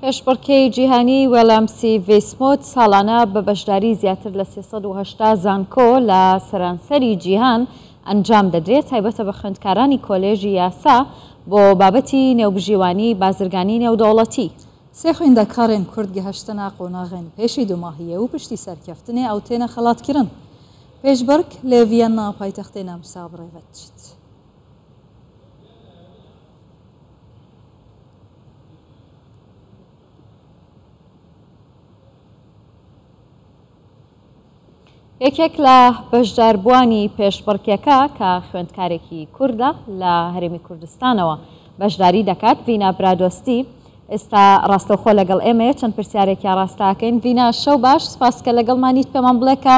پێشبڕکێی جیهانی وێلام سی ڤیسموت ساڵانە بە بەشداری زیاتر لە 380 زانکۆ لە سەرانسەری جیهان ئەنجام دەدرێت، تایبەتە بە خوێندکارانی کۆلێژی یاسا بۆ بابەتی نێوبژیوانی بازرگانی نێودەوڵەتی. سێ خوێندەکارێن کورد گەهەشتنە قۆناغێن پێشی دوماهیێ و پشتی سەرکەفتنێ ئەو تێنە خەڵاتکرن. پێشبڕک لە ڤیەننا پایتەختێ نەمسا بڕێڤەدچیت. یەکێک لە بەشداربووانی پێشبڕکێکە کە خوێندکارێکی کوردە لە هەرێمی کوردستانەوە بەشداری دەکات، ڤینا برادۆستی ئێستا ڕاستەوخۆ لەگەڵ ئێمەیە، چەند پرسیارێکی ئاڕاستەکەین. ڤینا شەو باش، سپاس کە لەگەڵمانیت. پێمان بڵێ کە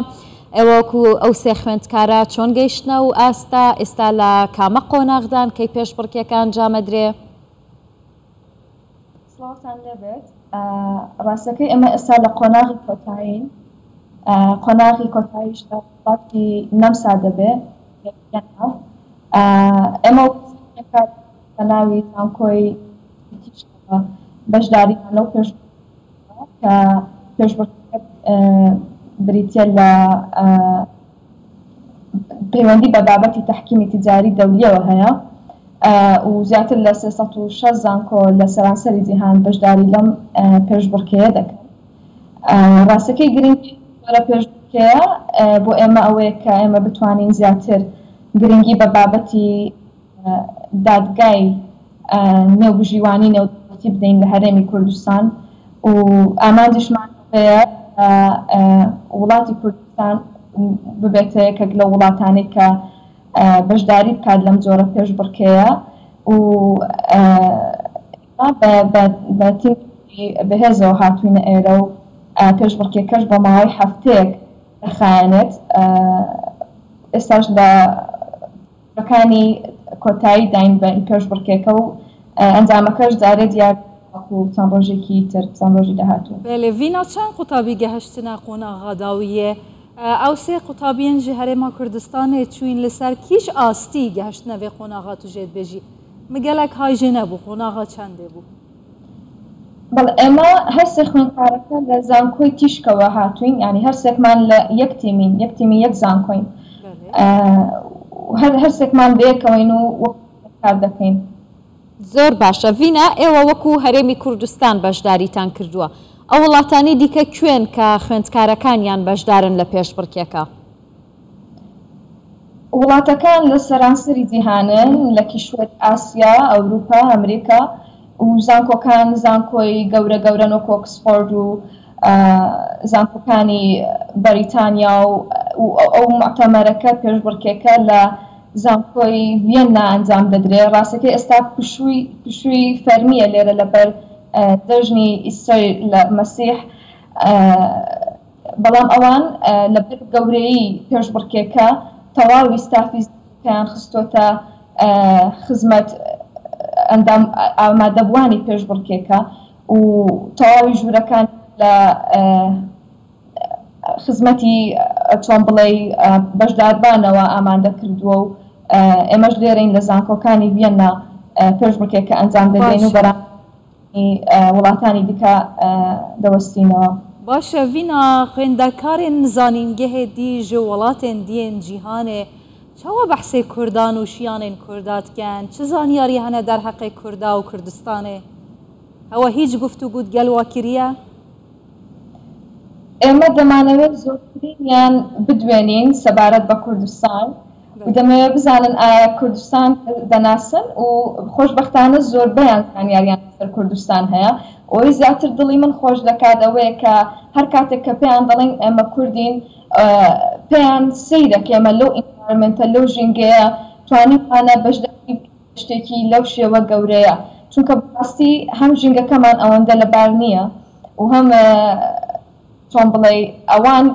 ئێوە وەکو ئەو سێ خوێندکارە چۆن گەیشتنە و ئاستە، ئێستا لە کامە قۆناغدان، کەی پێشبڕکێکە ئەنجامەدرێ؟ سڵاوتان لێبێت ڕاستەکەی ئێمە ئێستا لە قۆناغی کۆتایین قۆناغی کۆتاییش لە وڵاتی نەمسا دەبێ ئێمە بە ناوی زانکۆی بەشداریمان لەو پێش کە پێشبڕکێکە بریتییە لە پەیوەندی بە بابەتی تەحکیمی تیجاری دەولیەوە هەیە و زیاتر لە 360 زانکۆ لە سەرانسەری جیهان بەشداری لەم پێشبڕکێیە دەکەن. ڕاستەکەی گرنگی جۆرە پێشبڕکێیە بۆ ئێمە ئەوەیە کە ئێمە بتوانین زیاتر گرنگی بە بابەتی دادگای نێوبژیوانی نێودەوڵەتی بدەین لە هەرێمی کوردستان و ئامانجیشمان ئەوەیە کە وڵاتی کوردستان ببێتە یەکێک لەو وڵاتانەی کە بەشداری بکات لەم جۆرە پێشبڕکێیە و بە تیمێکی بەهێزەوە هاتووینە ئێرە و پێشبڕکێکەش بۆ ماوەی هەفتەیەک دەخایەنێت ئێستاش لە ەکانی کۆتایی داین بە پێشبڕکێکە و ئەنجامەکەش جارێ دیار تاکو چەند ڕۆژێکی تر چەند ڕۆژی داهاتوو. بەلێ ڤینا چەند قوتابی گەهشتنە قۆناغا داویێ ئەو سێ قوتابیەن ژ هەرێما کوردستانێ چوین لە سەر کیژ ئاستی گەهشتنە ڤێ قۆناغا تو ژێت بێژی م گەلەک های ژێ نەبوو قۆناغا چەندێ بوو؟ بەڵێ ئێمە هەر سێ خوێندکارەکە لە زانکۆی تیشکەوە هاتووین یانی هەر سێکمان لە یەک تیمین یەک تیمی یەک زانکۆین هەر هەر سێکمان بەیەکەوەین و وەک کار دەکەین. زۆر باشە ڤینا ئێوە وەکو هەرێمی کوردستان بەشداریتان کردووە ئەو وڵاتانی دیکە کوێن کە خوێندکارەکانیان بەشدارن لە پێشبڕکێکە؟ وڵاتەکان لە سەرانسەری جیهانن، لە کیشوەری ئاسیا، ئەوروپا، ئەمریکا و زانکۆکان زانکۆی گەورە گەورەن وەکو ئۆکسفۆرد و زانکۆکانی بەریتانیا و ئەو موعتەمەرەکە پێشبڕکێکە لە زانکۆی ڤیەننا ئەنجام دەدرێ. ڕاستەکەی ئێستا پشووی پشووی فەرمییە لێرە لەبەر جەژنی ئیستەر لە مەسیح. بەڵام ئەوان لەبەر گەورەیی پێشبڕکێکە تەواوی ستافی زانکۆکەیان خستۆتە خزمەت ئەندام ئامادەبووانی پێشبڕکێکە و تەواوی ژوورەکان لە خزمەتی چۆن بڵێی بەشداربانەوە ئامادە کردووە و ئێمەش لێرەین لە زانکۆکانی ڤیەننا پێشبڕکێکە ئەنجام دەدەین و باشە. بەرامبەر وڵاتانی دیکە دەوەستینەوە. باشە ڤینا خوێندەکارێن زانینگەهێ دی ژ وڵاتێن دیێن جیهانێ چاوا بەحسێ کوردان و شیانێن کوردا دکەن؟ چ زانیاری هەنە دەرهەقێ کوردا و کوردستانێ؟ هەوە هیچ گفتوگوت گەل وا کریە؟ ئێمە دەمانەوێت زۆرترینیان بدوێنین سەبارەت بە کوردستان و دەمەوێت بزانن ئایا کوردستان دەناسن و خۆشبەختانە زۆربەیان زانیاریان لەسەر کوردستان هەیە. ئەوەی زیاتر دڵی من خۆش دەکات ئەوەیە کە هەر کاتێک کە پێیان دەڵێین ئێمە کوردین پێیان سەیرە کە ئێمە لەو environment ە لەو ژینگەیە توانیومانە بەشداری بکەین لە شتێکی لەو شێوە گەورەیە چونکە بەڕاستی هەم ژینگەکەمان ئەوەندە لەبار نییە و هەم چۆن بڵێی ئەوان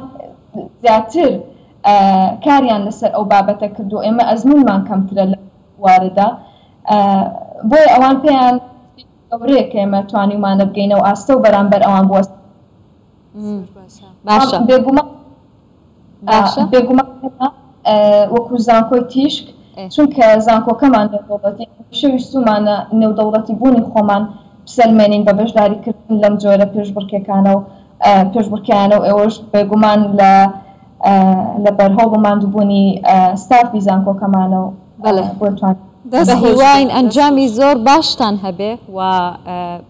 زیاتر کاریان لەسەر ئەو بابەتە کردووە ئێمە ئەزموونمان کەمترە لەو بوارەدا بۆیە ئەوان پێیان گەورەیە کە ئێمە توانیومانە بگەینە ئەو ئاستە و بەرامبەر ئەوان بوەستین. باشە. بێگومان باشە. بێگومان ئێمە وەکو زانکۆی تیشک چونکە زانکۆکەمان نێودەوڵەتی هەمیشە ویستوومانە نێودەوڵەتی بوونی خۆمان بسەلمێنین بە بەشداریکردن لەم جۆرە پێشبڕکێکانە و پێشبڕکێیانە و ئێوەش بێگومان لە لەبەر هەوڵ و ماندووبوونی ستافی زانکۆکەمانە و بەڵێ بۆ توان دەست بە خۆش هیواین بێ دەست ئەنجامی خۆش. زۆر باشتان هەبێ و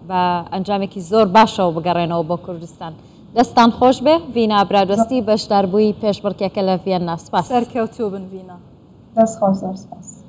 بە ئەنجامێکی زۆر باشەوە بگەڕێنەوە بۆ کوردستان. دەستتان خۆش بێ ڤینا برادۆستی بەشداربووی پێشبڕکێکە لە ڤیەننا. سپاس. سەرکەوتوو بن ڤینا. دەست خۆش زۆر سپاس.